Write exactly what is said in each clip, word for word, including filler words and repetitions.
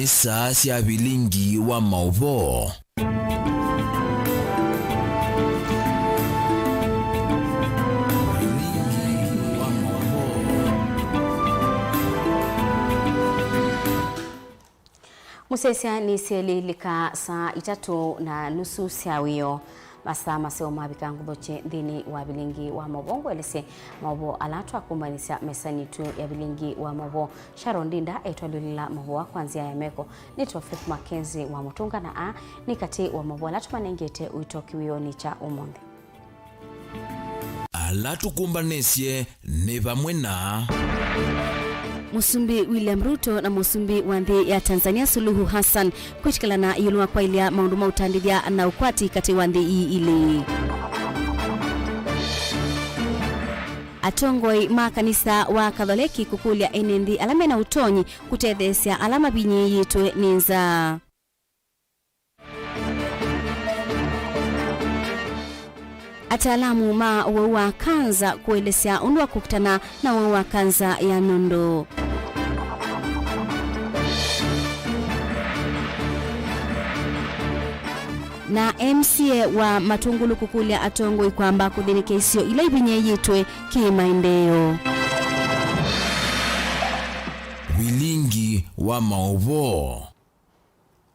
Saa sya vilingi wa maũvoo. Mũsyaĩĩsya nĩ syelĩ ilika saa itatũ na nusu sya wĩoo. Masaa maseo mavika ngũthokye nthĩnĩ wa vilingi wa maũvoo, ngũelesye maũvoo ala twakumbanĩsya mesanĩ yitũ ya vilingi wa maũvoo. Sharon Ndinda etwalĩlĩla maũvoo kwa nzĩa ya meko. Nĩtwa Faith Mackenzie wa Mũtũnga, na aa nĩ katĩ wa maũvoo ala tũmanengete ũito kĩwĩonĩ kya ũmũnthĩ. Ala tũkumbanĩsye nĩ vamwe na Mũsumbĩ William Ruto na mũsumbĩ wa nthĩ ya Tanzania Suluhu Hassan kwĩtĩkĩlana ĩũlũ wa kwaĩlya maũndũ ma ũtandĩthya na ũkwati katĩ wa nthĩ ii ilĩ. Atongoi ma kanisa wa Katholeki kũkũlya ene nthĩ ala mena ũtonyi kũtetheesya ala mavinyĩĩtwe nĩ nzaa. Ataalamu ma ũwau wa kanza kũelesya ũndũ wa kũkitana na ũwau wa kanza ya nũndũ. Na M C A wa Matungulu kũkũlya atongoi kwamba kũthĩnĩkya isio ila ivinyĩĩtwe kĩ-maendeeo. Vilingi wa maũvoo.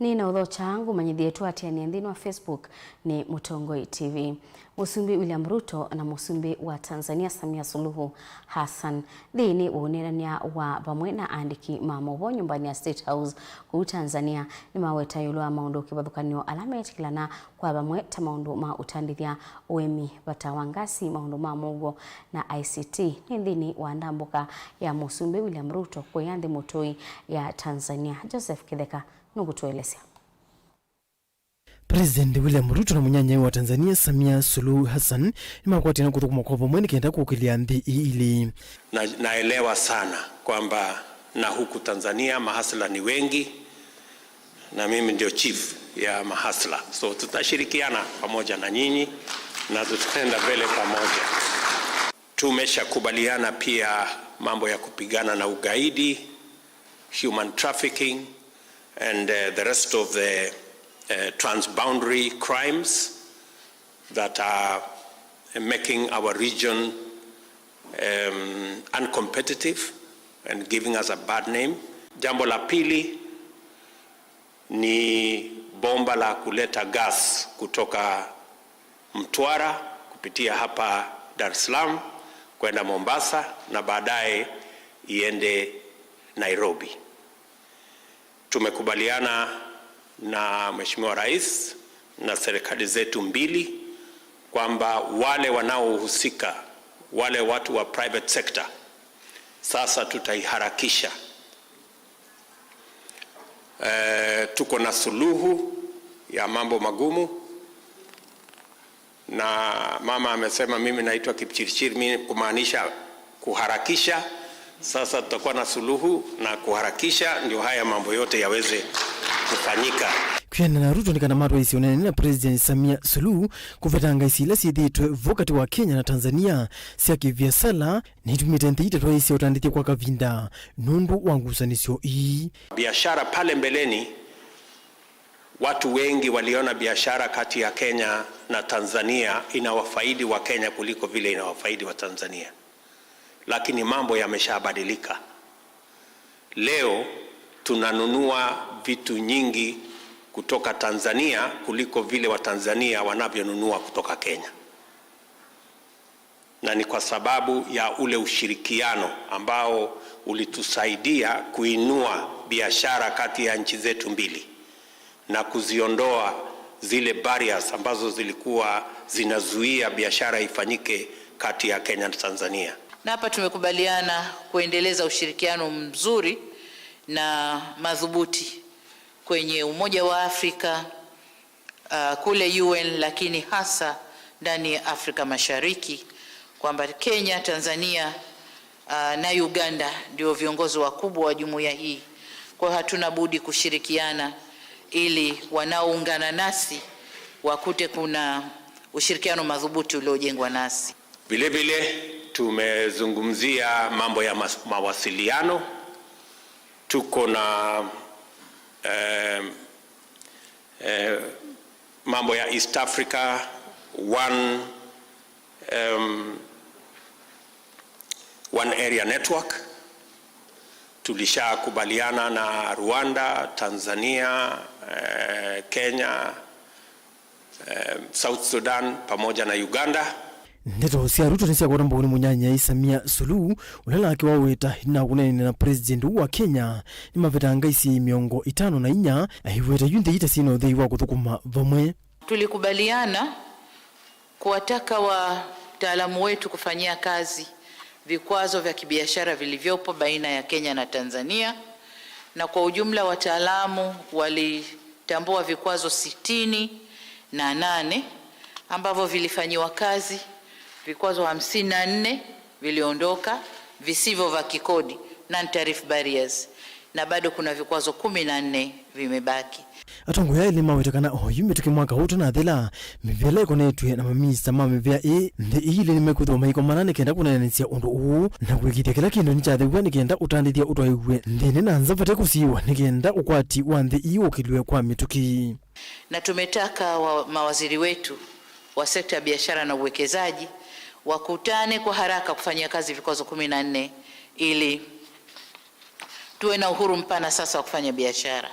Nĩ na ũthokya ngũmanyĩthye tũatĩanĩe nthĩnĩ wa Facebook nĩ Mũtongoi T V. Mũsumbĩ William Ruto na mũsumbĩ wa Tanzania Samia Suluhu Hassan nthĩnĩ wa ũneenany'a wa vamwe na aandĩki ma maũvoo nyũmbanĩ ya State House kũu Tanzania nĩmaweta ĩũlũ wa maũndũ kĩvathũkany'o ala meetĩkĩlana kwa vamwe ta maũndũ ma ũtandĩthya, ũĩmi, vata wa ngasi, maũndũ ma mũuo na I C T. Nĩ nthĩnĩ wa ndambũka ya mũsumbĩ William Ruto kũya nthĩ mũtũi ya Tanzania. Joseph Kĩtheka nũkũtũelesya. President William Ruto na mũnyanyae wa Tanzania Samia Suluhu Hassan nĩmakwatĩana kũthũkũma kwa vamwe nĩ kenda kũkĩlya nthĩ ii ilĩ. Na, naelewa sana kwamba na huku Tanzania mahasla ni wengi, na mimi ndio chief ya mahasla. So tutashirikiana pamoja na nyinyi na tutaenda mbele pamoja. Tumeshakubaliana pia mambo ya kupigana na ugaidi, human trafficking, and, uh, the rest of the, uh, transboundary crimes that are making our region, um, uncompetitive and giving us a bad name. Jambo la pili ni bomba la kuleta gas kutoka Mtwara kupitia hapa Dar es Salaam kwenda Mombasa na baadaye iende Nairobi. Tumekubaliana na Mheshimiwa Rais na serikali zetu mbili kwamba wale wanaohusika, wale watu wa private sector, sasa tutaiharakisha. Eh, tuko na suluhu ya mambo magumu, na mama amesema mimi naitwa Kipchirchir, mimi kumaanisha kuharakisha. Sasa tutakuwa na suluhu na kuharakisha ndio haya mambo yote yaweze kufanyika. Kwĩanana na Ruto nĩ kana matwaĩĩsye ũneenany'a na President Samia Suluhu kũvetanga isio ila syĩthĩĩtwe vo katĩ wa Kenya na Tanzania sya kĩviasala, nĩitumĩte nthĩ itatwaĩĩsya ũtandĩthya kwa kavinda nũndũ wa ngusanĩsyo ii. Biashara pale mbeleni, watu wengi waliona biashara kati ya Kenya na Tanzania inawafaidi wa Kenya kuliko vile inawafaidi wa Tanzania. Lakini mambo yameshabadilika. Leo tunanunua vitu nyingi kutoka Tanzania kuliko vile Watanzania wanavyonunua kutoka Kenya. Na ni kwa sababu ya ule ushirikiano ambao ulitusaidia kuinua biashara kati ya nchi zetu mbili na kuziondoa zile barriers ambazo zilikuwa zinazuia biashara ifanyike kati ya Kenya na Tanzania. Na hapa tumekubaliana kuendeleza ushirikiano mzuri na madhubuti kwenye Umoja wa Afrika, uh, kule U N, lakini hasa ndani ya Afrika Mashariki, kwamba Kenya, Tanzania, uh, na Uganda ndio viongozi wakubwa wa jumuiya hii. Kwa hiyo hatuna budi kushirikiana ili wanaoungana nasi wakute kuna ushirikiano madhubuti uliojengwa nasi. Vile vile tumezungumzia mambo ya mas-, mawasiliano. Tuko na Um, eh, mambo ya East Africa, one, um, one area network. Tulishakubaliana na Rwanda, Tanzania, eh, Kenya, eh, South Sudan pamoja na Uganda. Ndeto sya Ruto nĩsyakwata mbau nĩ mũnyanyai Samia Suluhu, ũla nake waweta na kũneenany'a na President ũũ wa Kenya nĩmavetangaa isyai mĩongo ĩtano na inya, aiweta yu nthĩ ii ta syĩna ũthei wa kũthũkũma vamwe. Tulikubaliana kuwataka wataalamu wetu kufanyia kazi vikwazo vya kibiashara vilivyopo baina ya Kenya na Tanzania, na kwa ujumla wataalamu walitambua vikwazo sitini na nane ambavyo vilifanyiwa kazi, vikwazo hamsini na nne viliondoka visivyo vya kikodi, non-tariff barriers, na bado kuna vikwazo kumi na nne vimebaki. Atongoi aa elĩ maweta kana oyu mĩtũkĩ mwaka ũũ ũtanathela, mĩvĩa ĩla ĩkonetw'e na maminista ma mĩvĩa ĩĩ nthĩ ii ilĩ nĩmekwĩthĩwa maikomana nĩ kenda kũneenanĩsya ũndũ ũũ na kũĩkĩĩthya kĩla kĩndũ nĩkyathew'a nĩ kenda ũtandĩthya ũtwaĩw'e nthĩnĩ na nza vate kũsiĩwa nĩ kenda ũkwati wa nthĩ ii ũkĩlw'e kwa mĩtũkĩ. Na tumetaka wa mawaziri wetu wa sekta ya biashara na uwekezaji wakutane kwa haraka kufanyia kazi vikwazo kumi na nne ili tuwe na uhuru mpana sasa wa kufanya biashara.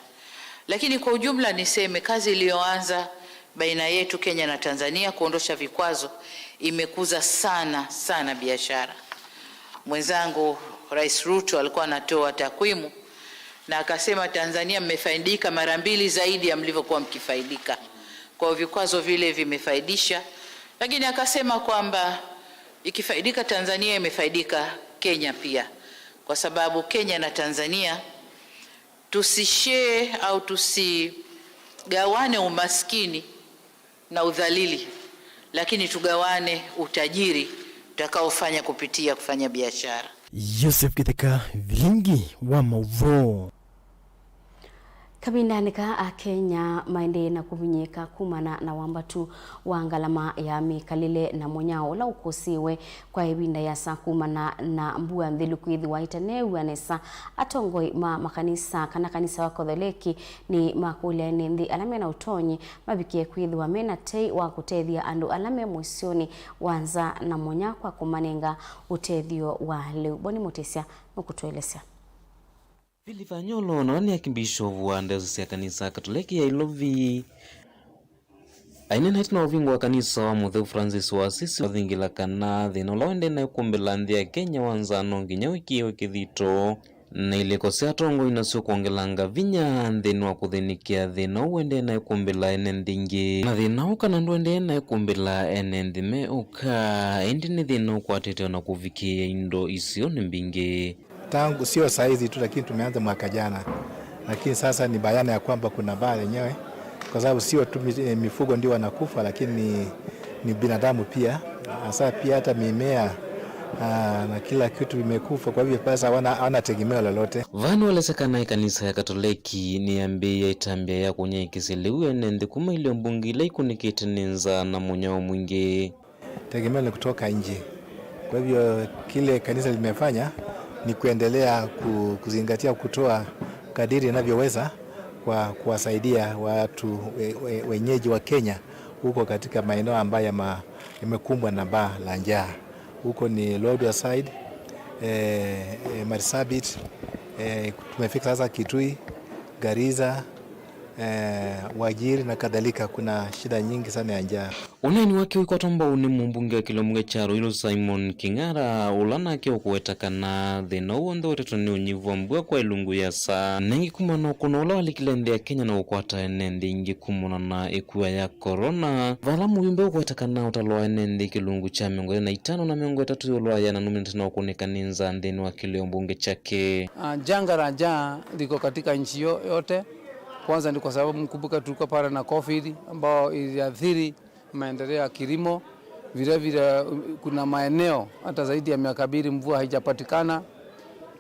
Lakini kwa ujumla niseme kazi iliyoanza baina yetu Kenya na Tanzania kuondosha vikwazo imekuza sana sana biashara. Mwenzangu Rais Ruto alikuwa anatoa takwimu na akasema, "Tanzania mmefaidika mara mbili zaidi ya mlivyokuwa mkifaidika." Kwa hiyo vikwazo vile vimefaidisha, lakini akasema kwamba ikifaidika Tanzania, imefaidika Kenya pia, kwa sababu Kenya na Tanzania tusishare au tusigawane umaskini na udhalili, lakini tugawane utajiri tutakaofanya kupitia kufanya biashara. Joseph Kitheka, Vilingi wa Mauvoo. Kavindanĩ kaa, Akenya maendee na kũvinyĩĩka kumana na wambatu wa ngalama ya mĩkalĩle na mũnyao ũla ũkũsĩĩwe kwa ĩvinda yasa kumana na mbua nthelu kwĩthĩwa ĩtaneew'a nesa. Atongoi ma makanisa kana kanisa wa Katholeki nĩmakũlya ene nthĩ ala mena ũtonyi mavikĩe kwĩthĩwa mena tei wa kũtethya andũ ala me mũisyonĩ wa nza na mũnyao kwa kũmanenga ũtethyo wa lĩu. Boni Mũtĩsya nũkũtũelesya. Philip Anyolo, na ũla nĩ Archbishop wa Diocese ya Kanisa Katoleki ya Ilovi, aineena ĩtina wa ũvingũa kanisa wa Mũtheu Francis wa Assisi, wathingĩla kana thĩna ũla ũendee naĩ kũmbĩla nthĩ ya Kenya wa nzaa no nginya wĩkĩĩwe kĩthito, na ilĩko sya atongoi nasyo kwongelanga vinya nthĩnĩ wa kũthĩnĩkĩa thĩna ũũ ũendee naĩ kũmbĩla ene nthĩ ingĩ. Na thĩna ũũ kana ndũendee naĩ kũmbĩla ene nthĩ me ũka, ĩndĩ nĩ thĩna ũkwatĩte ona kũvikĩĩa indo isionĩ mbingĩ. Tangu, sio saa hizi tu, lakini tumeanza mwaka jana, lakini sasa ni bayana ya kwamba kuna baa lenyewe, kwa sababu sio tu mi-, eh, mifugo ndio wanakufa, lakini ni, ni binadamu pia, hasa pia hata mimea, ah, na kila kitu imekufa. Kwa hivyo sasa hawana, hawana tegemeo lolote. Vaa nĩwaelesya kana ĩkanisa ya Katoleki nĩyambĩĩe ĩtambya ya kũnyaĩĩkĩsya lĩu ene nthĩ kuma ilio mbunge ila ikunĩkĩte nĩ nzaa na mũnyao mwingĩ. Tegemeo ni kutoka nje. Kwa hivyo kile kanisa limefanya ni kuendelea ku-, kuzingatia kutoa kadiri inavyoweza kwa kuwasaidia watu we-, we-, wenyeji wa Kenya huko katika maeneo ambayo yama-, yamekumbwa na baa la njaa. Huko ni Lodwar side, eh, eh, Marsabit, eh, tumefika sasa Kitui, Garissa, eh, Wajir na kadhalika. Kuna shida nyingi sana ya njaa. Ũneeni wake ũikwatwa mbau nĩ mũmbunge wa kĩlio mbunge kya Ruiru Simon King'ara, ũla nake ũkũweta kana thĩna ũũ w'onthe ũetetwe nĩ ũnyivu wa mbua kwa ĩlungu yasa, na ĩngĩ kumana na ũkũna ũla walikile nthĩ ya Kenya na kũkwata ene nthĩ ingĩ kumana na ĩkua ya corona, vala mũyumbe ũkũweta kana ũtalo wa ene nthĩ kĩlungu kya mĩongo ĩlĩ na itano na mĩongo ĩtatũ ĩũlũ wa ĩana numinĩte na ũkũnĩka nĩ nzaa nthĩnĩ wa kĩlio mbunge kyake. Ah, janga la njaa liko katika nchi yo-, yote. Kwanza ni kwa sababu mkumbuka tulikuwa pale na covid ambao iliathiri maendeleo ya kilimo. Vile vile, uh, kuna maeneo hata zaidi ya miaka mbili mvua haijapatikana,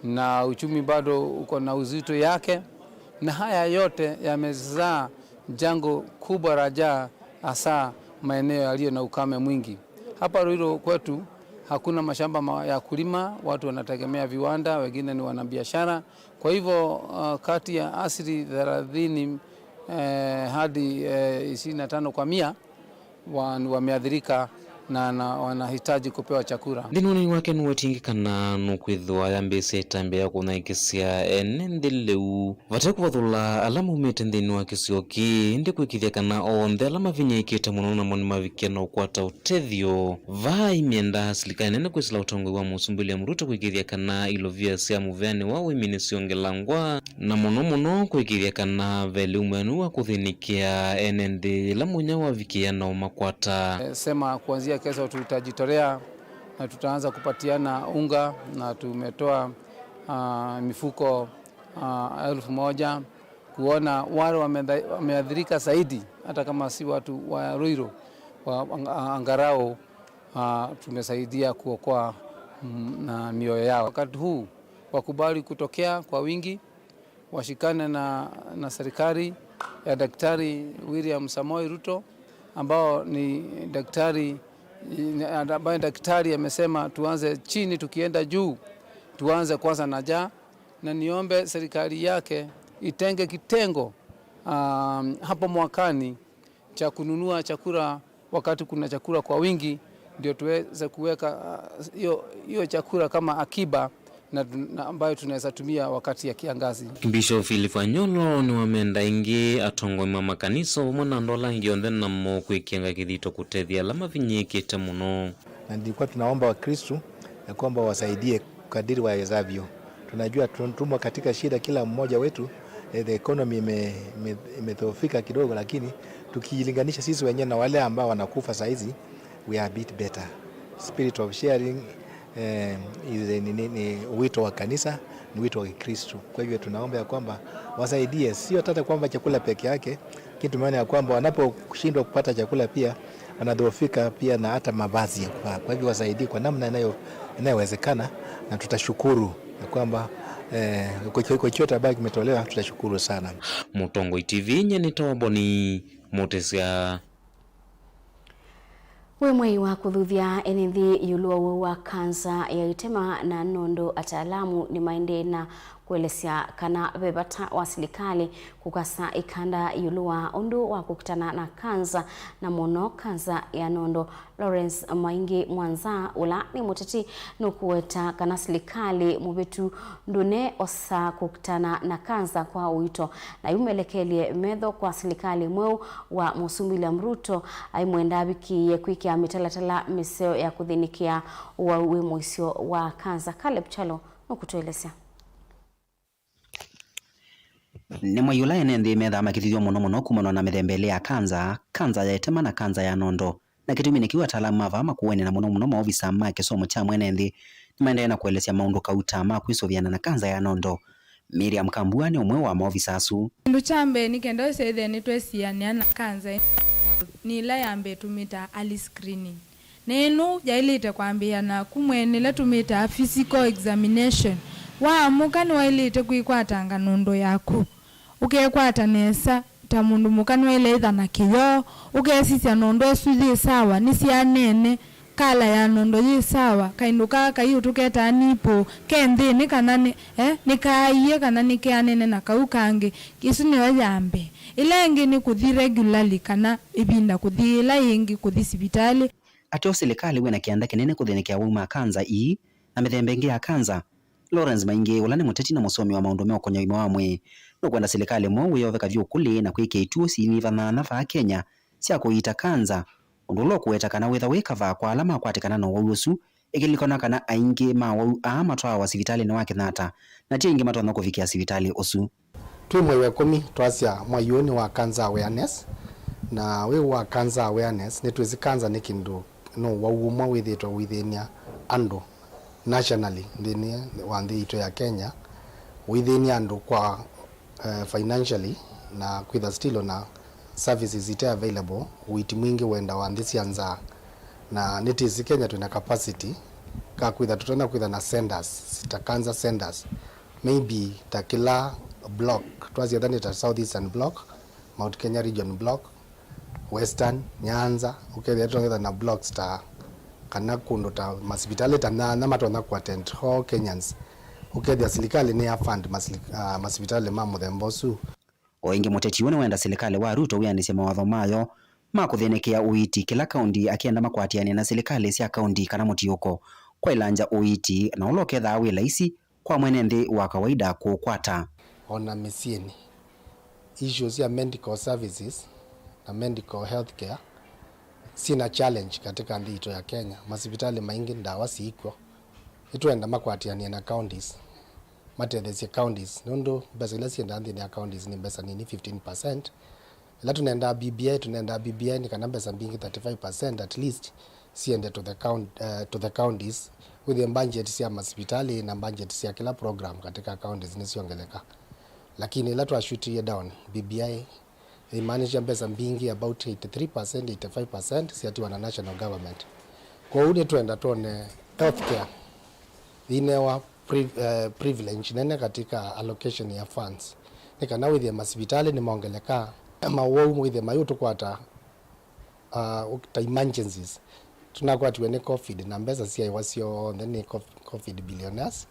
na uchumi bado uko na uzito yake, na haya yote yamezaa jango kubwa la njaa, hasa maeneo yaliyo na ukame mwingi. Hapa Ruiru kwetu, Hakuna mashamba ma-, ya kulima, watu wanategemea viwanda, wengine ni wanabiashara. Kwa hivyo, uh, kati ya asili thelathini, eh, hadi, eh, ishirini na tano kwa mia wa-, wameathirika na, na wanahitaji kupewa chakula. Nthĩnĩ wa ũneeni wake nũwetie ĩngĩ kana nũkwĩthĩwa yambĩĩsye ĩtambya ya kũnyaĩĩkĩsya ene nthĩ lĩu, vate kũvathũla ala maumĩte nthĩnĩ wa kĩsio kĩĩ, ĩndĩ kwĩkĩĩthya kana onthe ala mavinyĩĩkĩte mũno namo nĩmavikie na ũkwata ũtethyo. Vaa aimyenda silikalĩ nene kwĩsĩla ũtongoi wa Mũsumbĩ William Ruto kwĩkĩĩthya kana ilovia sya mũvĩanĩ wa ũĩmi nĩsyongelangwa, na mũno mũno kwĩkĩĩthya kana ve lĩu mwenu wa kũthĩnĩkĩa ene nthĩ ĩla mũnyao wavikĩĩa na ũmakwata. Eh, sema kuanzia kesho tutajitolea na tutaanza kupatiana unga na tumetoa, ah, mifuko, ah, elfu moja kuona wale wamedha-, wameathirika zaidi, hata kama si watu wa Ruiru, wa, ang-, angarau, ah, tumesaidia kuokoa, mm, na mioyo yao. Wakati huu wakubali kutokea kwa wingi, washikane na, na serikali ya Daktari William Samoei Ruto, ambao ni daktari, ambaye daktari amesema tuanze chini tukienda juu, tuanze kwanza na njaa, na niombe serikali yake itenge kitengo, um, hapo mwakani cha kununua chakula wakati kuna chakula kwa wingi, ndio tuweze kuweka, ah, hiyo, hiyo chakula kama akiba na, na ambayo tunaweza tumia wakati ya kiangazi. Bishop Philip Anyolo nĩwamenda ĩngĩ atongoi ma makanisa vamwe na andũ ala angĩ onthe namo kwĩkĩanga kĩthito kũtethya ala mavinyĩĩkĩte mũno. Na nilikuwa tunaomba Wakristu ya kwamba wasaidie kadiri wawezavyo. Tunajua tu-, tumo katika shida kila mmoja wetu, eh, the economy ime-, ime-, imedhoofika kidogo, lakini tukilinganisha sisi wenyewe na wale ambao wanakufa saizi, we are a bit better. Spirit of sharing, eh, is a, ni, ni, ni wito wa kanisa, ni wito wa Kikristu. Kwa hivyo tunaomba ya kwamba wasaidie, sio hata kwamba chakula peke yake, lakini tumeona ya kwamba wanaposhindwa kupata chakula pia wanadhoofika pia na hata mavazi ya kuvaa. Kwa hivyo wasaidie kwa namna inayo-, inayowezekana, na tutashukuru ya kwamba, eh, kwa cho-, kwa chochote ambayo kimetolewa tutashukuru sana. Mũtongoi T V, nyie nĩtawa Boni Mũtĩsya. Wĩ mwei wa kũthuthya ene nthĩ ĩũlũ wa ũwau wa kanza ya ĩtema, na nũndũ ataalamu nĩmaendee na kũelesya kana ve vata wa silikalĩ kũkasa ĩkanda ĩũlũ wa ũndũ wa kũkitana na kanza, na mũno kanza ya nondo. Lawrence Maingi Mwanza, ũla nĩ mũteti, nũkũweta kana silikalĩ mũvĩtu ndũneosa kũkitana na kanza kwa ũito, na yu melekelye metho kwa silikalĩ mweũ wa Mũsumbĩ William Ruto, aimwenda avikĩĩe kwĩkĩa mĩtalatala mĩseo ya kũthĩnĩkĩa ũwau wĩ mũisyo wa kanza. Caleb Chalo nũkũtũelesya. Nĩ mwei ũla ene nthĩ methaa makĩthuthw'a mũno mũno kumanwa na mĩthemba ĩlĩ ya kanza, kanza ya ĩtema na kanza ya nondo. Na kĩtumi nĩ kĩu, ataalamu ma vaa makũũanĩ na mũno mũno maovisa ma kĩsomo kya mwene nthĩ nĩmaendee na kũelesya maũndũ kauta ma kwĩsũvĩana na kanza ya nondo. Miriam Kambua nĩ ũmwe wa maovisa asu. Kĩndũ kya mbee, nĩ kenda ũsethĩe nĩtwesianĩa na kanza ĩno, nĩ ĩla ya mbee tũmĩtaa early screening. Na ĩno yaĩlĩte kwambĩĩa naku mwene, ĩla tũmĩtaa physical examination. Waamũka nĩwaĩlĩte kwĩkwatanga nondo yaku. Ũkekwata nesa, ta mũndũ mũka nĩwaĩle ĩtha na kĩyoo, ũkesisya nondo ĩsu yĩ sawa, nĩsyaanene, kala ya nondo yĩ sawa, kaĩndũ kaa kaiũ tũketaa nipple, ke nthĩnĩ kana nĩ, eh, nĩkaaie kana nĩkeanene na kau kangĩ. Ĩsu nĩyo ya mbee. Ĩla ĩngĩ nĩ kũthi regularly kana ĩvinda kũthi ĩla yĩngĩ kũthi sivitalĩ. Ateo silikalĩ wĩ na kĩanda kĩnene kũthĩnĩkĩa wau ma kanza ii na mĩthemba ĩngĩ ya kanza. Lawrence Maingi, ũla nĩ mũteti na mũsomi wa maũndũ meũkonya ũima wa mwĩĩ, nũkwenda silikalĩ mweũ wĩyove kavyũ kũlĩ na kwĩkĩa ituo sinyivanyivany'a vaa Kenya sya kũiita kanza, ũndũ ũla ũkũweta kana wĩtha wĩ kavaa kwa ala makwatĩkana na ũwau ũsu, ĩkĩlilikana kana aingĩ ma awau aa matwaawa sivitalĩnĩ wa Kenyatta, na ti aingĩ matonya kũvikĩa sivitalĩ ũsu. Twĩ mwei wa ĩkũmi, twasya mwai ũũ nĩ wa cancer awareness, na wĩ wa cancer awareness, nĩtwĩsĩ cancer nĩ kĩndũ, nĩ ũwau ũmwe wĩthĩĩtwe ũithĩny'a andũ nationally nthĩnĩ wa nthĩ itũ ya Kenya, ũithĩny'a andũ kwa, eh, financially, na kwĩtha still ona services ite available, ũiiti mwingĩ wendawa nthĩ sya nza, na nĩtwĩsĩ Kenya twĩna capacity ka kwĩtha tũtonya kwĩtha na centers, ta cancer centers, maybe ta kĩla block, twasya ethĩwa nĩ ta South Eastern Block, Mount Kenya Region Block, Western, Nyanza, ũkethĩa tũtonya kwĩtha na blocks ta Kana kũndũ ta masivitalĩ ta nyanya matonya kũattend all Kenyans, ũkethĩa silikalĩ nĩya fund masili-, ah, masivitalĩ ma mũthemba ũsu. O ĩngĩ, mũteti ũũ nĩwenda silikalĩ wa Ruto wĩanĩsye mawatho mayo ma kũthĩnĩkĩa ũiiti kĩla kaũnti, akĩenda makwatĩanĩe na silikalĩ sya kaũnti kana mũtiũko kwa ĩlanja ũiiti, na ũla ũkethaa wĩ laisi kwa mwene nthĩ wa kawaida kũũkwata. O na mĩsyĩnĩ, issues sya medical services na medical health care syĩna challenge katika nthĩ itũ ya Kenya. Masivitalĩ maingĩ ndawa siikw'o. Nĩtwenda makwatĩanĩe na counties, matetheesye counties, nũndũ mbesa ila syendaa nthĩnĩ ya counties nĩ mbesa nini, fifteen percent. Ĩla tũnendaa B B I, tũnendaa B B I nĩ kana mbesa mbingĩ, thirty-five percent at least, siende to the count-, eh, to the counties, wĩthĩe budget sya masivitalĩ na budget sya kĩla program katika counties nĩsyongeleka. Lakini ĩla twashutiie down B B I, imaanisha mbesa mbingĩ, about eighty-three percent, eighty-five percent, syatiwa na national government. Kwoou nĩtwenda twone healthcare yĩnewa pri-, eh, privilege nene katika allocation ya funds, nĩ kana wĩthĩe masivitalĩ nĩmongeleka, mawau wĩthĩe mayũtũkwata, ah, ta emergencies. Tũnakwatiwe nĩ covid na mbesa syaĩwa syonthe nĩ cof-, covid billionaires.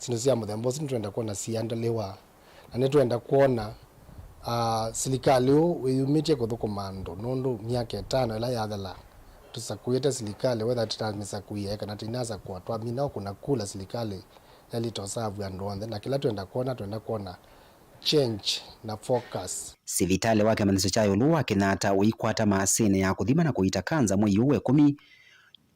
Syĩndũ sya mũthemba ũsu nĩtwenda kwona siandaliwa, na nĩtwenda kwona, ah, silikalĩ ũũ wĩyumĩtye kũthũkũma andũ, nũndũ myaka ĩtano ĩla yathela tũsakũĩte silikalĩ, whether tũtamĩsakũie kana tũinasakũa, twamina o kũna kula silikalĩ yaĩlĩte ũsavu andũ onthe, na kĩla twenda kwona, twenda kwona change na focus. Sivitalĩ wa kĩmanyĩsyo kya ĩũlũ wa Kenyatta ũikwata maasĩnĩ ya kũthima na kũiita kanza mwei ũũ wa ĩkũmi,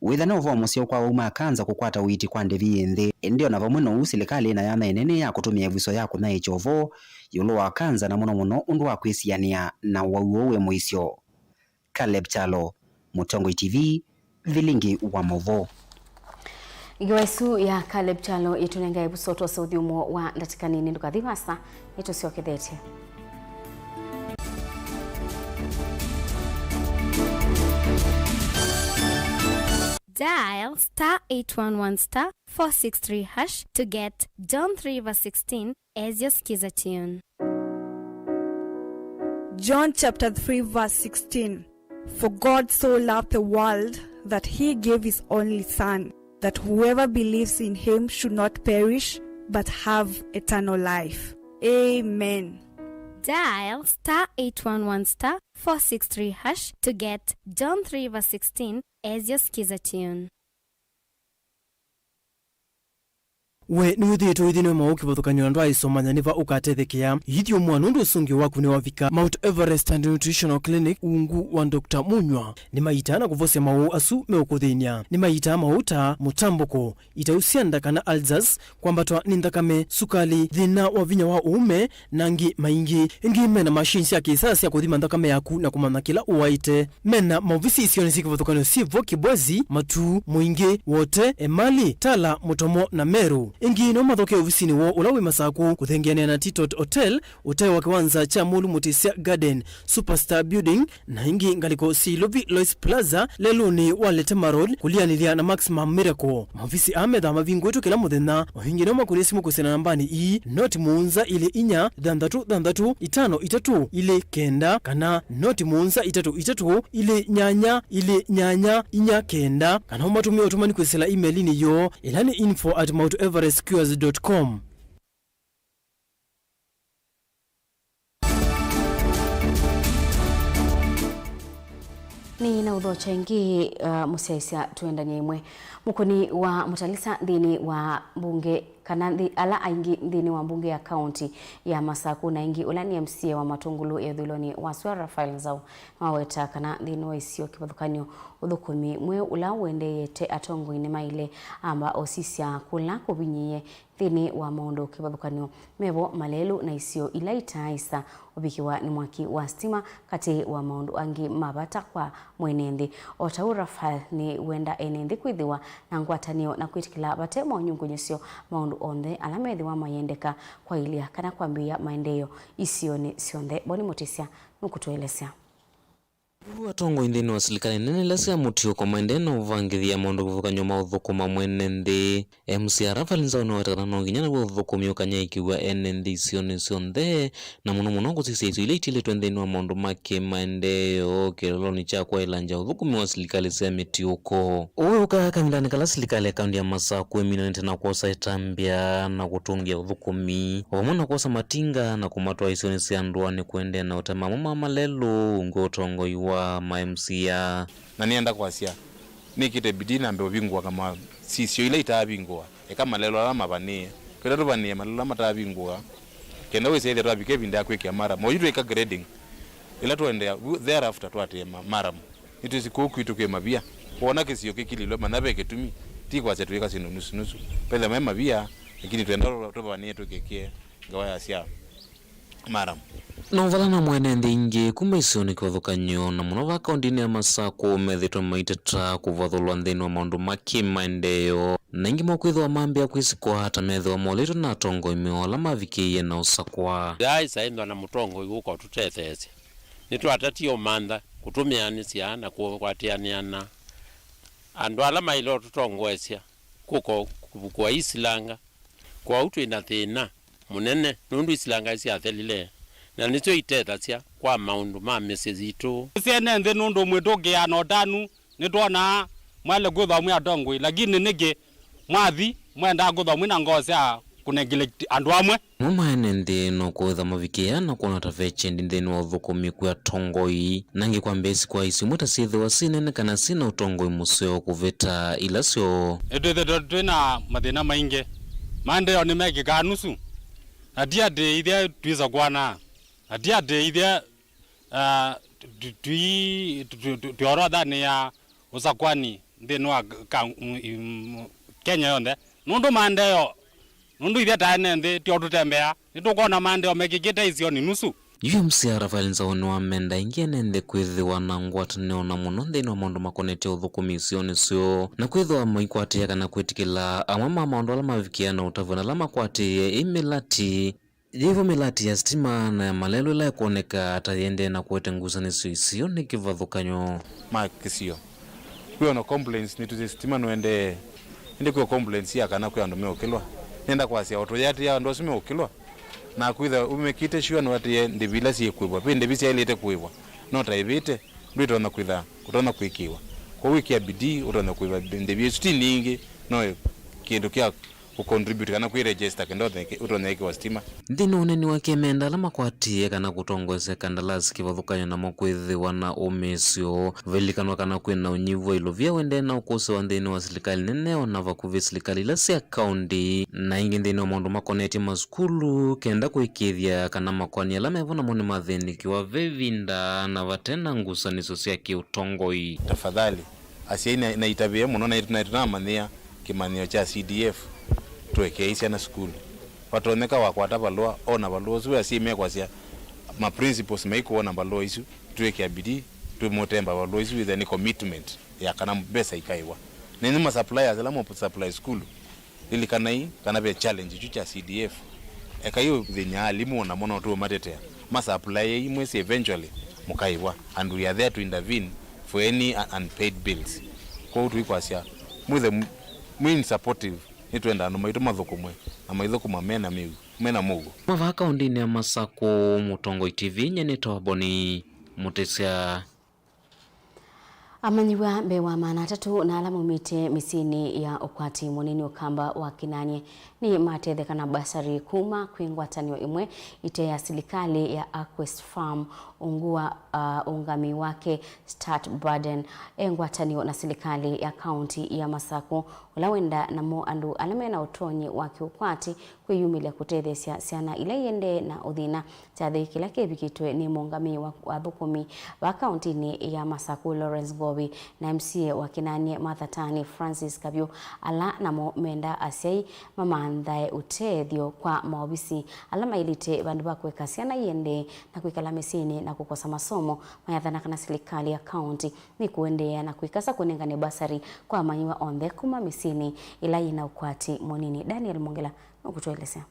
wĩthwa nĩ ũvoo mũseo kwa aũu ma kanza kũkwata ũiiti kwa ndĩvi yĩ nthĩ. Ĩndĩ o na vamwe na ũu, silikalĩ ĩna yanya ĩnene ya kũtũmĩa ĩvuso ya kũnyaĩĩkya ũvoo ĩũlũ wa kanza, na mũno mũno ũndũ wa kwĩsianĩa na ũwau ũũ wĩ mũisyo. Caleb Kyalo, Mũtongoi T V, Vilingi wa maũvoo. Ngewa ĩsu ya Caleb Kyalo yĩtũnengae ĩvuso twose ũthyũmũo wa ndatĩka nini. Ndũkathi vaasa, nĩtũsyokethetye. Dial star eight one one star four six three hash to get John three verse sixteen as your skiza tune. John chapter three verse sixteen. For God so loved the world that he gave his only Son, that whoever believes in him should not perish but have eternal life. Amen. Dial star eight one one star four six three hash to get John three verse sixteen as your skiza tune. We nĩwĩthĩĩtwe ũithĩnĩwa maũũ kĩvathũkany'o na ndwaaĩsomanya nĩ va ũkatethekea? Ithyũmũa nũndũ ũsũngĩo waku nĩwavika. Mount Everest and Nutritional Clinic, ungu wa Doctor Munywa, nĩmaitaa na kũvosya maũũ asu meũkũthĩny'a. Nĩmaitaa maũũ ta mũtambũko, itau sya nda kana ulcers, kwambatwa nĩ nthakame, sukali, thĩna wa vinya wa ũũme, na angĩ maingĩ. Ĩngĩ mena machine sya kĩsaa sya kũthima nthakame yaku na kũmanya kĩla ũwaĩte. Mena maovisi isionĩ syĩ kĩvathũkany'o syĩ vo Kibwezi, Matuu, Mũingĩ, Wote, Emali, Tala, Mũtomo, na Meru. Ĩngĩ no mathokee ovisinĩ woo ũla wĩ Masakũ, kũthengeanĩa na Titot Hotel, ũtaĩ wa kĩwanza kya Mũlu Mũtĩsya Garden, Superstar Building, na ĩngĩ ngalĩko syĩ Ilovi Lois Plaza, lelũnĩ wa Letema Road, kũlianĩlya na Maximum Miracle. Maovisi aa methaa mavingũĩtwe kĩla mũthenya. O ĩngĩ no makũnĩe simũ kwĩsĩla nambanĩ ii, noti mũonza ilĩ inya, thanthatũ thanthatũ, itano itatũ, ilĩ kenda, kana noti mũonza itatũ itatũ, ilĩ nyanya, ilĩ nyanya, inya kenda, kana ũmatũmĩe ũtũmani kwĩsĩla email-inĩ yoo, ĩla nĩ info at mount everest cures dot com. Nĩ na ũthokya ĩngĩ, uh, mũsyaĩĩsya twendany'a ĩmwe. Mũkũni wa mũtalisa nthĩnĩ wa mbunge, kana nthĩ, ala aingĩ nthĩnĩ wa mbunge ya kaũnti ya Masakũ na ĩngĩ, ũla nĩ M C A wa Matũngũlũ ya ũthũĩlonĩ wa sua, Raphael Nzau, nĩwaweta kana nthĩnĩ wa isio kĩvathũkany'o, ũthũkũmi mweũ ũla ũendeete, atongoi nĩmaĩle amba ũsisya kũla kũvinyĩĩe nthĩnĩ wa maũndũ kĩvathũkany'o mevo malelũ na isio ila itaaĩsa ũvikĩwa nĩ mwaki wa sitima, katĩ wa maũndũ angĩ ma vata kwa mwene nthĩ. O ta ũu, Raphael nĩwenda ene nthĩ kwĩthĩwa na ngwatanĩo na kwĩtĩkĩla vate monyungunyĩsyo maũndũ onthe ala methĩwa mayendeka kwaĩlya kana kwambĩĩa maendeeo isionĩ syonthe. Boni Mũtĩsya nũkũtũelesya. Yu atongoi nthĩnĩ wa silikalĩ nene ila sya mũtiũko maendee na ũvangĩthya maũndũ kĩvathũkany'o ma ũthũkũma mwene nthĩ. M C A Raphael Nzau nĩwaweta kana no nginya naw'o ũthũkũmi ũkanyaĩĩkĩw'a ene nthĩ isionĩ syonthe, na mũno mũno kũsisya isio ila itiĩlĩtwe nthĩnĩ wa maũndũ ma kĩmaendeeo kĩlolonĩ kya kwaĩlangya ũthũkũmi wa silikalĩ sya mĩtiũko. Ũũ wĩũka kavindanĩ kala silikalĩ ya kaunti ya Masakũ ĩminanĩte na kwosa ĩtambya na kũtũngĩa ũthũkũmi, o vamwe na kwosa matinga na kũmatwaa isionĩ sya ndũanĩ kũendeea na ũtema amwe ma malelũ ungu wa ũtongoi wa ma M C A. Na nĩenda kwasya, nĩkĩte bidii nambe ũvingũa kama sisyo ila itaavingũa, eka malelũ ala mavanĩe. Twenda tũvanĩe malelũ ala mataavingũa, kenda wĩsya ĩthĩa twavika ĩvinda ya kwĩkĩa maramu. Oyu twĩka grading, ĩla tũendeea, thereafter twatĩe ma-, maramu. Nĩtwĩsĩ kũu kwitũ kwĩ mavia. Wona kĩsio kĩkililwe, manya ve kĩtumi. Ti kwasya twĩka syĩndũ nusu nusu. Vethĩa me mavia, lakini twenda tũvanĩe tũkĩkĩe ngawa ya sya maramu. No vala na mwene nthĩ ingĩ kuma isionĩ kĩvathũkany'o, na mũno va kaũndĩnĩ ya Masakũ, methĩĩtwe maiteta kũvathũlwa nthĩnĩ wa maũndũ ma kĩmaendeeo, na ingĩ mokwĩthĩwa mambĩa kwĩsĩ kwata methĩwa molĩtwe na atongoi moo ala mavikĩie na ũsakwa. Yaa ĩsaĩnthwa na mũtongoi ũka ũtũtetheesya. Nĩtwatatie ũmantha, kũtũmĩanĩsya na kũkwatĩanĩa na andũ ala maĩle ũtũtongoesya kũka kũvukũa isilanga. Kwoou twĩ na thĩna mũnene nũndũ isilanga nĩsyathelile, na nĩsyo itethasya kwa maũndũ ma mĩsyĩ yitũ. Syene nthĩ nũndũ mwĩtũkĩaa na ũtanu, nĩtwonaa mwaĩle kwĩthwa mwĩ atongoi, lakini nĩkĩ mwathi mwendaa kwĩthwa mwĩ na ngoo sya kũneglect andũ amwe? Amwe ma ene nthĩ no kwĩthwa mavikĩaa na kwona ta ve kyendi nthĩnĩ wa ũthũkũmi kwĩ atongoi, na angĩ kwambĩĩsĩ kwa isio imwe ta syĩthĩwa syĩ nene kana syĩ na ũtongoi mũseo kũvĩta ila syoo. Nĩtwĩthĩĩtwe twĩ na mathĩna maingĩ. Maendeeo nĩmekĩkaa nusu, na ti atĩ ithyĩ twĩsakũanaa, na ti atĩ ithyĩ, ah, tũ-, tũi-, tũ-, tũ-, tũ-, twĩ orothanĩ ya ũsakwani nthĩnĩ wa ka-, mm, mm, Kenya yonthe. Nũndũ maendeeo, nũndũ ithyĩ ta ene nthĩ tyo tũtembeaa, nĩtũkwona maendeeo mekĩkĩte isionĩ nusu. Yu M C A Raphael Nzau nĩwamenda aingĩ ene nthĩ kwĩthĩwa na ngwatanĩo na mũno nthĩnĩ wa maũndũ makonetye ũthũkũmi isionĩ syoo, na kwĩthĩwa maikwatĩĩa kana kwĩtĩkĩla amwe ma maũndũ ala mavikĩaa na ũtavw'a na ala makwatĩĩe ĩ mĩlati. Yĩvo mĩlati ya sitima na ya malelũ ĩla ĩkwoneka ta yĩendee na kũete ngusanĩsyo isionĩ kĩvathũkany'o. Ma kĩsio. Kwĩ ona complaints nĩtũsĩ sitima nũendee, ĩndĩ kwĩ complaints ya kana kwĩ andũ meũkĩlwa. Nĩenda kwasya, o tũyĩatĩĩa andũ asu meũkĩlwa, na kwĩtha ũmekĩte sure nũatĩĩe ndĩvi ila syĩkũĩvwa. Ve ndĩvi syaĩlĩte kũĩvwa, no ta ĩvĩte, ndwĩtonya kwĩtha, ũtonya kũĩkĩĩwa. Kwoou ĩkĩa bidii ũtonya kũĩva ndĩvi ĩsu ti ningĩ, no kĩndũ kya kũcontribute kana kwĩregister kenda ũtonye ĩkĩwa sitima. Nthĩnĩ wa ũneeni wake, menda ala makwatĩĩe kana kũtongoesya kandalasi kĩvathũkany'o namo kwĩthĩwa na ũmĩĩsyo. Vailikanwa kana kwĩ na ũnyivu wa ilovia ũendee na ũkũsĩwa nthĩnĩ wa silikalĩ nene, o na vakuvĩ silikalĩ ila sya kaũndĩ, na ĩngĩ nthĩnĩ wa maũndũ makonetye masukulu, kenda kũĩkĩĩthya kana makoani ala mevo namo nĩmathĩnĩkĩwa ve ĩvinda na vate na ngusanĩsyo sya kĩũtongoi. Tafadhali, asyai na, naitavĩe mũno, na, na tũnamanyĩa kĩmanyĩo kya C D F, tũekei syana sukulu. Vatonyeka wakwata valũa, ona valũa ũsu, asyai mekwasya ma principals maikũona valũa isu, twĩkĩa bidii, twĩmũtemba valũa isu, wĩthĩa nĩ commitment ya kana mbesa ikaĩwa. Na inyu ma suppliers ala mũ supply sukulu, lilikanai kana ve challenge ĩkyu kya C D F. Ekai ũthĩny'a alimũ, namo no tũũmatetea. Ma supply imwe si eventually mũkaĩwa, and we are there to intervene for any un-, unpaid bills. Kwoou tũikwasya mwĩthe m-, mwĩ in supportive, nĩtwenda andũ maitũ mathũkũmwe na maithũkũma mena mĩu, mena mũuo. Kuma vaa kaũndĩnĩ ya Masakũ, Mũtongoi T V, nyie nĩtawa Boni Mũtĩsya. Amanyĩw'a mbee wa maana atatũ na ala maumĩte mĩsyĩnĩ ya ũkwati mũnini Ũkamba wa Kinanie nĩ matetheka na basari kuma kwĩ ngwatanĩo ĩmwe ite ya silikalĩ ya Aquest Farm, ungu wa, uh, ũngamĩi wake Start Burden. E ngwatanĩo na silikalĩ ya kaũnti ya Masakũ, ũla wenda namo andũ ala mena ũtonyi wa kĩũkwati kwĩyumĩlya kũtetheesya syana ila iendee na ũthĩna. Kyathĩ kĩla kĩvikĩtwe nĩ mũũngamĩi wa, wa athũkũmi va kaũntinĩ ya Masakũ, Lawrence Ngovi, na M C A wa Kinanie Martha Tani, Francis Kavyũ, ala namo menda asyai mamanthae ũtethyo kwa maovisi ala maĩlĩte vandũ va kũeka syana iendee na kwĩkala mĩsyĩnĩ na kũkosa masomo, mayathana kana silikalĩ ya kaũnti nĩkũendeea na kwĩkasa kũnengane basari kwa amanyĩw'a onthe kuma mĩsyĩnĩ ĩla yĩna ũkwati mũnini. Daniel Mongela nũkũtũelesya.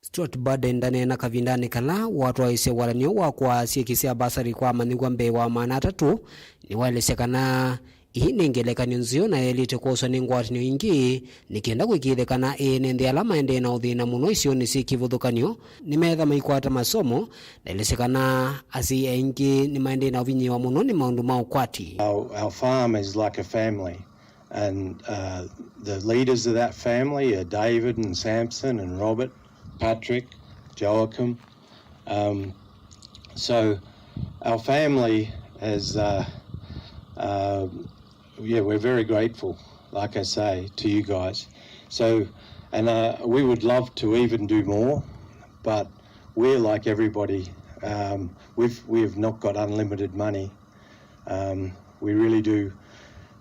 Stuart Burden ndaneena kavindanĩ kala watwaĩĩsye walan'yo wa kũaa syeki sya mbasarĩ kwa amanyĩw'a mbee wa maana atatũ, nĩwaelesya kana ĩĩ nĩ ngelekany'o nzeo na yaĩlĩte kwoswa nĩ ngwatanĩo ingĩ nĩ kenda kũĩkĩĩthya kana ene nthĩ ala maendee na ũthĩna mũno isionĩ syĩ kĩvathũkany'o nĩmeetha maikwata masomo. Ndaelesya kana asyai aingĩ nĩmaendee na ũvinyĩĩwa mũno nĩ maũndũ ma ũkwati. Our, our farm is like a family, and uh, the leaders of that family are David and Samson and Robert, Patrick, Joachim. Um, so our family is, uh, uh, yeah, we're very grateful, like I say, to you guys. So, and uh, we would love to even do more, but we're like everybody. Um, we've, we've not got unlimited money. Um, we really do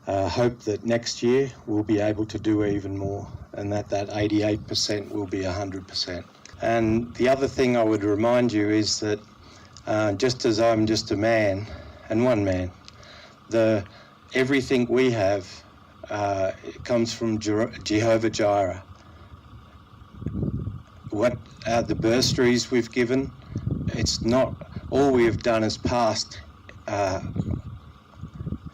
uh, hope that next year we'll be able to do even more, and that that eighty-eight percent will be one hundred percent. And the other thing I would remind you is that uh, just as I'm just a man, and one man, the everything we have uh, comes from Jer- Jehovah Jireh. What uh, the bursaries we've given, it's not all we have done is passed uh,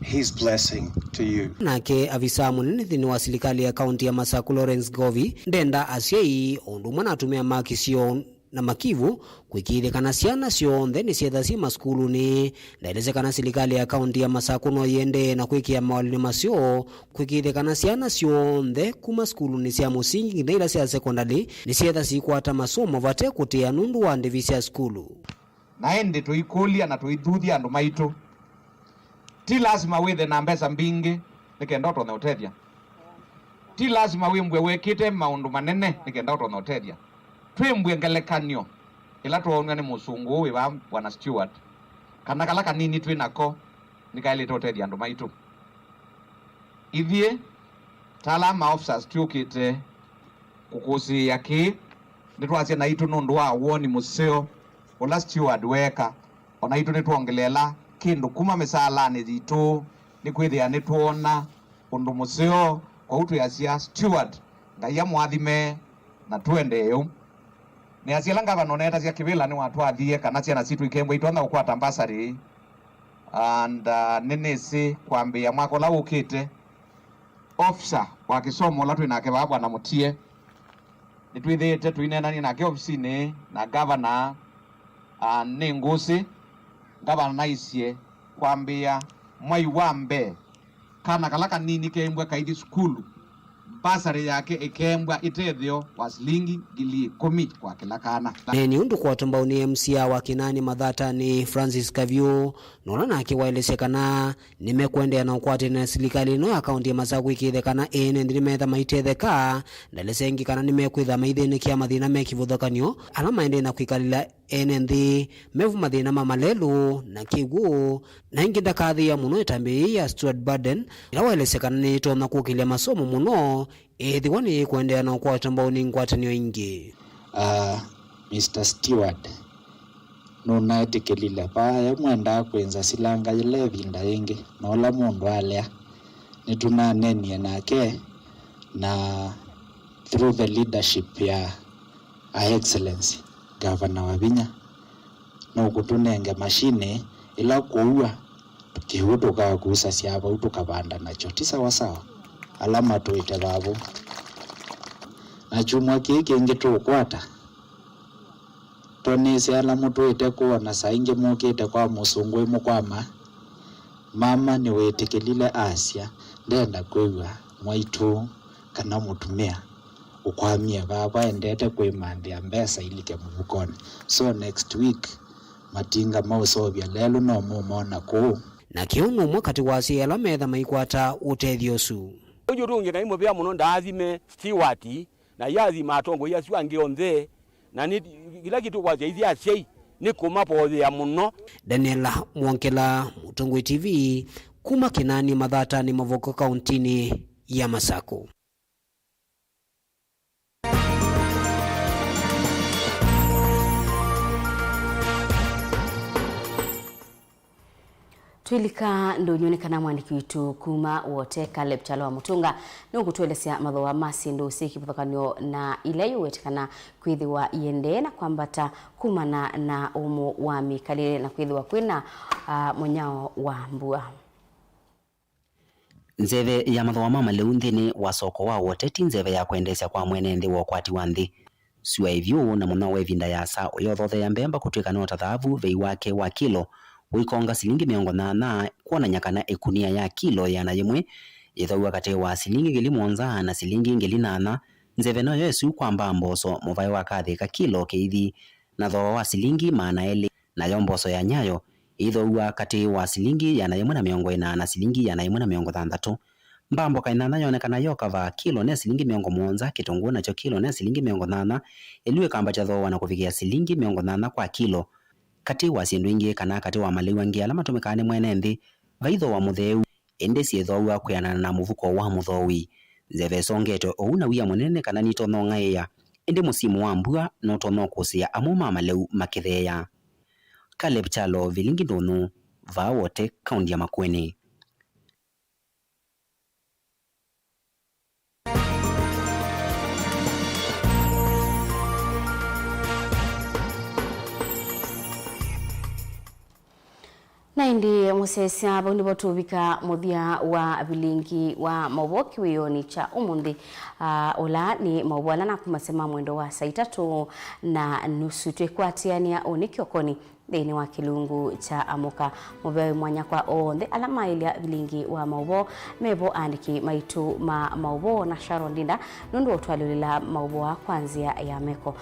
his blessing to you. Nake avisaa mũnene nthĩnĩ wa silikalĩ ya kaunti ya Masaku, Lawrence Ngovi, ndenda asyai o ũndũ ũmwe na atumĩa ma kĩsio na makivũ kũĩkĩĩthya kana syana syonthe nĩsyetha syĩ masukulunĩ. Ndaelesya kana silikalĩ ya kaunti ya Masaku no yĩendee na kwĩkĩa mawalyũnĩ maseo kũĩkĩĩthya kana syana syonthe kuma sukulunĩ sya mũsingi nginya ila sya sekondalĩ nĩsyetha siikwata masomo vate kũtĩa nũndũ wa ndĩvi sya sukulu. Na ĩndĩ tũikũlya na tũithuthya andũ maitũ. Ti lasima wĩthe na mbesa mbingĩ nĩ kenda ũtonye ũtethya. Ti lasima wĩmbwe wĩkĩte maũndũ manene nĩ kenda ũtonye ũtethya. Twĩmbwe ngelekany'o ĩla twoonw'a nĩ mũsũngũ ũũ wĩ vaa, Bwana Stewart, kana kala kanini twĩ nako nĩkaĩlĩte ũtethya andũ maitũ. Ithyĩ ta ala ma officers twĩũkĩte kũkũsĩĩa kĩĩ, nĩtwasya naitũ nũndũ wa woni mũseo ũla Stewart weeka, o naitũ nĩtwongeleela kĩndũ kuma mĩsaalanĩ yitũ, nĩkwĩthĩa nĩtwoona ũndũ mũseo. Kwoou twĩasya, Stewart, Ngai amũathime na tũendee ũu. Nĩasya ĩla ngavana ũneetasya kĩvĩla nĩwatwathie kana syana sitũ ikembwa itonya kũkwata mbasarĩ. And uh, nĩnĩsĩ kwambĩĩa mwaka ũla ũkĩte, ofisa wa kĩsomo ũla twĩ nake vaa, Bwana Mũtie, nĩtwĩthĩĩte tũineenany'a nake ofisinĩ na ngavana. Uh, nĩ ngũsĩ ngavana naisye kwambĩĩa mwai wa mbee, kana kala kanini keembwa kaithi sukulu, mbasarĩ yake ĩkeembwa ĩtethyo wa silingi ngili ĩkũmi kwa kĩla kana. Neeni ũndũ kwatwa mbau nĩ M C A wa Kĩnani Mathatanĩ, Francis Kavyũ, na ũla nake waelesya kana nĩmekũendeea na ũkwatĩanĩa na silikalĩ ĩno ya kaunti ya Masaku kũĩkĩĩthya kana ene nthĩ nĩmeetha maitetheka. Ndaelesya ĩngĩ kana nĩmekwĩtha maithĩnĩkĩa mathĩna me kĩvathũkany'o ala maendee na kwĩkalĩla ene nthĩ mevu mathĩna ma malelũ na kĩw'ũ. Na ĩngĩ ndakathĩĩa mũno ĩtambya yĩĩ ya Stewart Burden, ĩla waelesya kana nĩyĩtonya kũkĩlya masomo mũno ĩthĩwa nĩyĩkũendeea na ũkwatwa mbau nĩ ngwatanĩo ingĩ. Ah, Mister Stewart, nũnaetĩkĩlile vaa mwendaa kwĩnza silanga yĩla ĩvinda yĩngĩ, na ũla mũndũ alea, nĩtũnaneenie nake, na through the leadership ya Her Excellency Gavana Wavinya, nũkũtũnenge mashini ĩla kũua kĩw'ũ tũkakusasya vau tũkavanda nakyo. Ti sawa sawa? Ala matũĩte vaa vau. Na kyumwa kĩĩ kĩngĩ tũũkwata, twanĩsĩ ala mũtũĩte kũu, o na saa ingĩ mũkĩte kwa mũsũngũ ĩmũkwama. Mama nĩwĩtĩkĩlile asya, ndenda kwĩw'a mwaitũ kana mũtumĩa ũkwamie vaa vaendete kwĩmanthĩa mbesa ilike mũvukonĩ. So next week, matinga ma ũseũvya lelũ no mũmona kũu. Nake ũũ nĩ ũmwe katĩ wa asyai ala meetha maikwata ũtethyo ũsu. Ũyũ tũngĩ Ngai mũvea mũno ndaathime Stewart, na yathima atongoi asu angĩ onthe, na nĩ kĩla kĩtũkwasya ithyĩ asyai nĩ kũmavoyea mũno. Daniel Mwongela, Mũtongoi T V, kuma Kĩnani Mathatanĩ, Mavoko, kauntinĩ ya Masaku. Twĩlika ndũnyũ nĩ kana mwandĩki witũ kuma Wote, Caleb Kyalo wa Mũtũnga, nũkũtũelesya mathooa ma syĩndũ syĩ kĩvathũkany'o na ila iũwetĩkana kwĩthĩwa iendee na kwambata kumana na ũmũ wa mĩkalĩle na kwĩthĩwa kwĩna, ah, mũnyao wa mbua. Nzeve ya mathooa ma malĩu nthĩnĩ wa soko wa Wote ti nzeve ya kwendeesya kwa mwene nthĩ wa ũkwati wa nthĩ. Sua ĩvyũ na mũnyao wa ĩvinda yaasa ũyothotheea mbemba kũtw'ĩka no ta thaavu, vei wake wa kilo ũikonga silingi mĩongo nyanya, kwonany'a kana ĩkunia ya kilo ĩana yĩmwe yĩthooaw'a katĩ wa silingi ngili mũonza na silingi ngili nyanya. Nzeve noyo ĩsu kwa mbaa mboso, mũvae wa kathĩka kilo kĩithi, na thooa wa silingi maana elĩ. Nayo mboso ya nyayo ĩithooaw'a katĩ wa silingi ĩana yĩmwe na mĩongo ĩna na silingi ĩana yĩmwe na mĩongo thanthatũ. Mbaa mboka ĩnana yonekana yo kavaa, kilo ne silingi mĩongo mũonza, kĩtũngũũ nakyo kilo ne silingi mĩongo nyanya, ĩlu ĩkambatya thooa na kũvikĩa silingi mĩongo nyanya kwa kilo. Katĩ wa syĩndũ ingĩ kana katĩ wa malĩu angĩ ala matũmĩkaa nĩ mwene nthĩ, vai thooa mũtheu, ĩndĩ syĩthooaw'a kwĩanana na mũvuko wa mũthooi. Nzeve ĩsongete ũu na wia mũnene nĩ kana nitonya ũng'aĩa, ĩndĩ mũsimu wa mbua nũtonya ũkũsĩĩa amwe ma malĩu makĩtheea. Caleb Kyalo, Vilingi Ndũnyũ, vaa Wote, kaunti ya Makueni. Na ĩndĩ mũsyaĩĩsya, vau nĩvo tũvika mũthya wa vilingi wa maũvoo kĩwĩonĩ kya ũmũnthĩ, ah, ũla nĩ maũvoo ala nakũmasya ma mwendo wa saa itatũ na nusu. Twĩkwatĩanĩa ũnĩ kĩokonĩ nthĩnĩ wa kĩlungu kya Amũka. Mũvea wĩ mwanya kwa onthe ala maĩlya vilingi wa maũvoo, mevo aandĩki maitũ ma maũvoo na Sharon Ndinda nũndũ wa ũtwalũlĩla maũvoo aa kwa nzĩa ya meko.